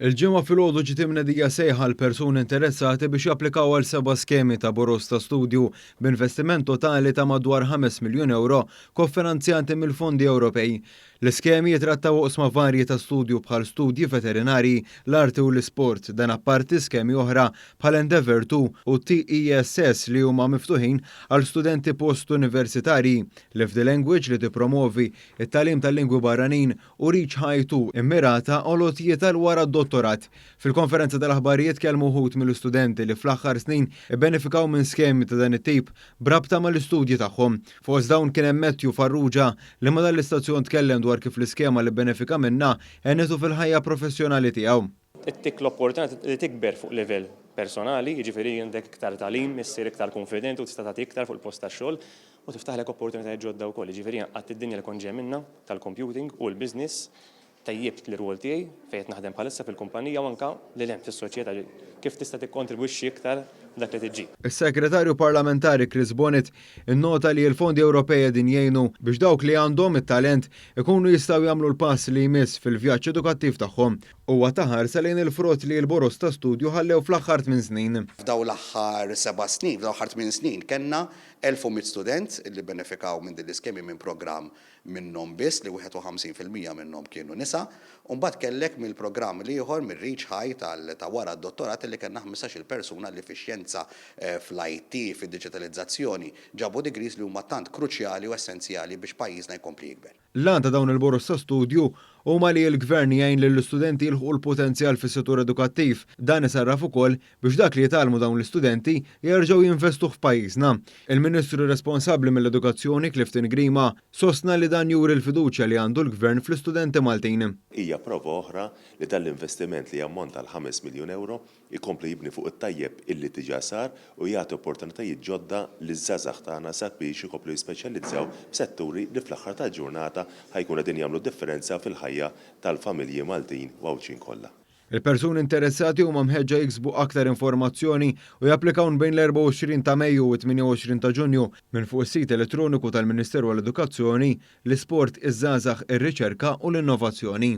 Il-Ġimgħa filgħodu ġiet imnedija sejħa għal persuni interessati biex japplikaw għal seba' skemi ta' boroż ta' studju b'investiment totali ta' madwar 5 miljun ewro kofinanzjati mill-fondi Ewropej. L-iskemi jitrattaw oqsma varji ta' studju bħal studji veterinarji, l-arti u l-isport, dan apparti skemi oħra bħal Endeavour 2 u TESS li huma miftuħin għal studenti post-universitarji, Live the Language li tippromovi t-tagħlim tal-lingwi barranin u Reach High 2 immirata għal għotjiet għal wara d-dottorat. Fil-konferenza tal-aħbarijiet tkellmu wħud mill-istudenti li fl-aħħar snin ibbenefikaw minn skemi ta' dan it-tip b'rabta mal-istudji tagħhom. Fost dawn kien hemm Matthew Farrugia li ma' dan l-istazzjon tkellem dwar kif l-iskema li bbenefika minnha għenitu fil-ħajja professjonali tiegħu. Ittik l-opportunità li tikber fuq livell personali, jiġifieri għandek iktar tagħlim, issir iktar kunfidenti u tista' tagħti iktar fuq il-post tax-xogħol. U tiftaħlek opportunitajiet ġodda wkoll, jiġifieri jien qgħadt id-dinja li kont ġej minnha, tal-computing u l-business, tejjibt l-irwol tiegħi fejn qed naħdem bħalissa fil-kumpanija u anke lil hemm fis-soċjetà kif tista' tikkontribwixxi iktar dak li tiġġib. Is-Segretarju Parlamentari Chris Bonett innota li l-fondi Ewropej qegħdin jgħinu biex dawk li għandhom it-talent ikunu jistgħu jagħmlu l-pass li jmiss fil-vjaġġ edukattiv tagħhom. Huwa ta ħarsa lejn il-frott li l-boroż ta' studju ħallew fl-aħħar tmien snin. F'dawn l-aħħar seba' snin, f'dawn l-aħħar tmien snin kellna 1,100 student li bbenefikaw minn din l-iskemi minn programm minnhom biss li 51% minnhom kienu nisa. U mbagħad kellek mill-programm l-ieħor mir-Reach High tal ta' wara d-dottorat li kellna 15-il persuna li fix-xjenza, fl-IT, fid-diġitalizzazzjoni ġabu degrees li huma tant kruċjali u essenzjali biex pajjiżna jkompli jikber. L-għan ta' dawn il-boroż ta' studju huma li l-Gvern jgħin lill-istudenti jilħqu l-potenzjal fis-settur edukattiv. Dan isarraf ukoll biex dak li jitgħallmu dawn l-istudenti jerġgħu jinvestuh f'pajjiżna. Il-Ministru responsabbli mill-Edukazzjoni Clifton Grima sostna li dan juri l-fiduċja li għandu l-Gvern fl-istudenti Maltin. Hija prova oħra li dan l-investiment li jammonta għal 5 miljun ewro jkompli jibni fuq it-tajjeb illi diġà sar u jagħti opportunitajiet ġodda liż-żgħażagħ tagħna sabiex ikomplu jispeċjalizzaw f'setturi li fl-aħħar tal-ġurnata ħa jkunu qegħdin jagħmlu differenza fil-ħajja tal-familji Maltin u Għawdxin kollha. Il-persuni interessati huma mħeġġa jiksbu aktar informazzjoni u japplikaw bejn l-24 ta' Mejju u t-28 ta' Ġunju minn fuq is-sit elettroniku tal-Ministeru għall-Edukazzjoni, l-Isport, iż-Żgħażagħ, ir-Riċerka u l-Innovazzjoni.